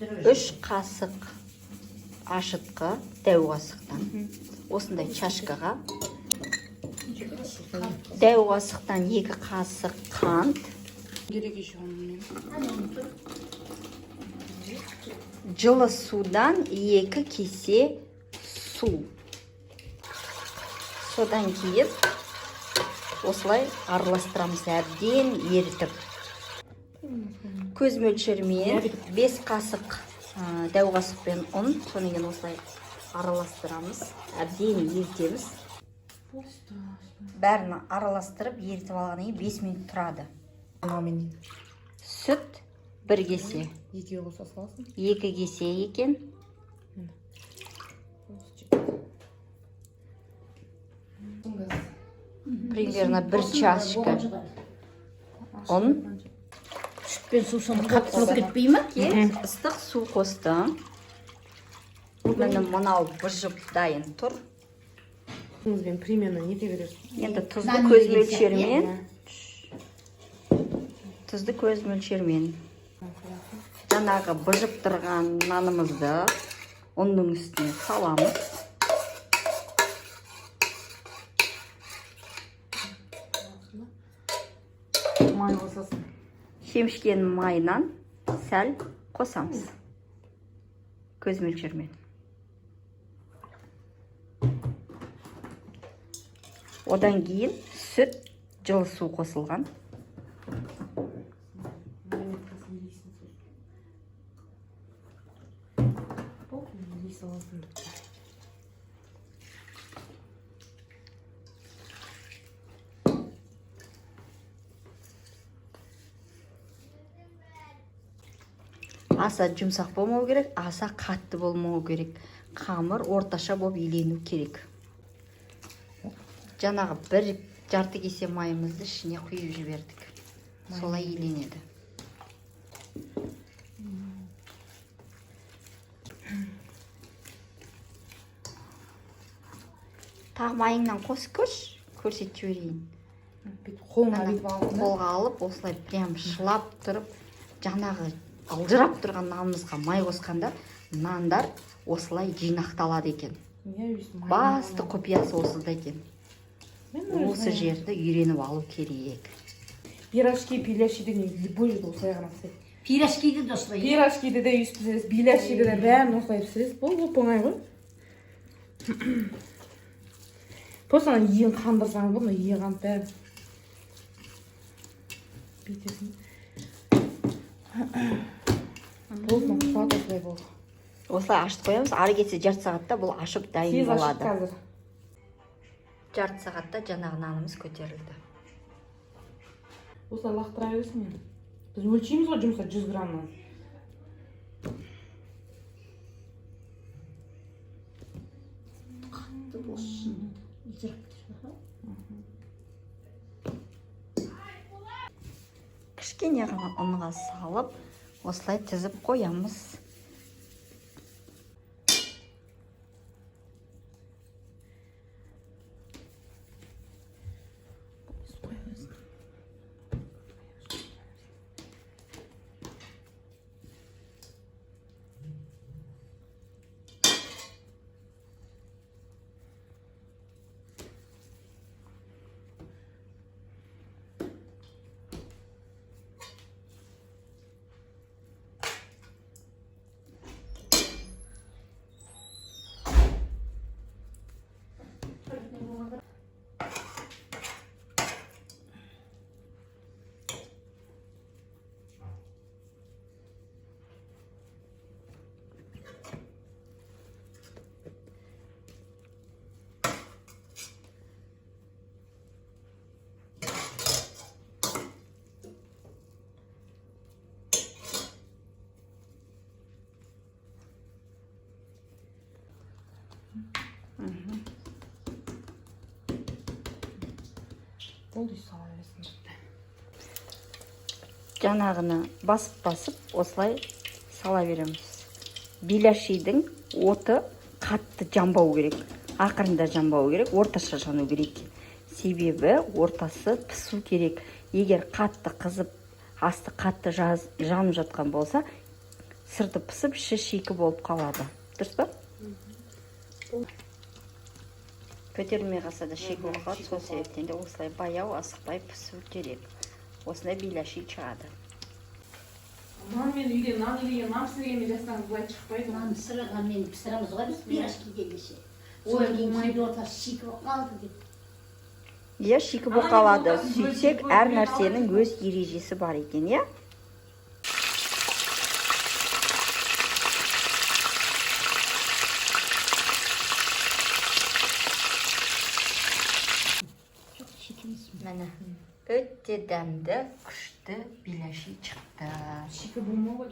3 қасық ашытқы дәу қасықтан, осындай чашкаға дәу қасықтан 2 қасық қант, Керек еще онымен. Жылы судан 2 кесе су. Содан кейін осылай араластырамыз, әбден ерітіп. Көз мөлшерімен 5 қасық дәу қасықпен ұн, содан кейін осылай араластырамыз, әбден ерітеміз. Бәрін араластырып, ерітіп алғаннан кейін 5 минут тұрады. Мынаумен. Сүт 1 кесе. Екеуі қоса саласың. 2 кесе екен. Примерно бір чашка ұн. Сүт пен су сонда қатты болып кетпей ме? Ыстық су қостым. Міне, мынау быжып дайын тұр. Тұзбен примерно нете бересің. Енді тұзды Нан көз деген сияқты, мөлшерімен. Тұзды көз мөлшерімен. Жаңағы быжып тұрған нанымызды ұнның үстіне саламыз. Май қосасың. Шемішкенің майынан сәл қосамыз. Көз мөлшерімен. Одан кейін сүт, жылы су қосылған. Маринадкасын илейсің сосын. Болды, илей саласың, бітті. Аса жұмсақ болмау керек, аса қатты болмау керек. Қамыр орташа болып илену керек. Жаңағы бір жарты кесе майымызды ішіне құйып жібердік. Солай иленеді. Тағы майыңнан қосып көрші, көрсетіп жіберейін. Бүйтіп қолыңа Ана бүйтіп аласың да. Қолға алып, осылай прям шылап тұрып, жаңағы ылжырап тұрған нанымызға май қосқанда нандар осылай жинақталады екен. Иә, өйстіп маймен Басты аласың. құпиясы осында екен. Мен Осы өзім- жерді үйреніп алу керек. Пирожки, пиляши деген любой жерде осылай ғана піседі. Пирожкиді де осылай. Пирожкиді де өйстіп пісіресіз, беляшиді де, бәрін осылай пісіресіз. Бұл оп оңай ғой. Просто ана иін қандырсаңыз болды, мына иі қанып бәрі. Бүйтесің. Болды, мына қуат осылай болды. Осылай ашып қоямыз. Ары кетсе жарты сағатта бұл ашып дайын Тез ашып болады. қазір. Жарты сағатта жаңағы нанымыз көтерілді. Осылай лақтыра бересің енді. Біз өлшейміз ғой жұмса 100 граммнан. Қатты болсын. Ылжырап тұр. Кішкене ғана ұнға салып, осылай тізіп қоямыз. Болды, сала бересің, бітті. Жаңағыны басып басып осылай сала береміз. Беляшидің оты қатты жанбау керек, ақырында жанбау керек, орташа жану керек, себебі ортасы пісу керек. Егер қатты қызып, асты қатты жанып жатқан болса, Сырты пісіп, іші шикі болып қалады. Дұрыс па? Көтерілмей қалса да, шикі болып қалады. Сол себептен де осылай баяу, асықпай пісу керек. Осындай беляши шығады. Нан мен үйде нан илеген, нан пісіргенмен жасасаңыз, былай шықпайды ғой. Нан пісіргенмен пісіреміз ғой біз пирожки дегенше. Олай Содан кейін болмайды. кейде ортасы шикі болып қалды деп. Иә, шикі болып Ана қалады. ортасын Сөйтсек, бөліп, әр бөліп нәрсенің алады. өз ережесі бар екен, иә. Жоқ, шикі емес. Міне, өте дәмді, күшті беляши шықты. Шикі болмау ғой.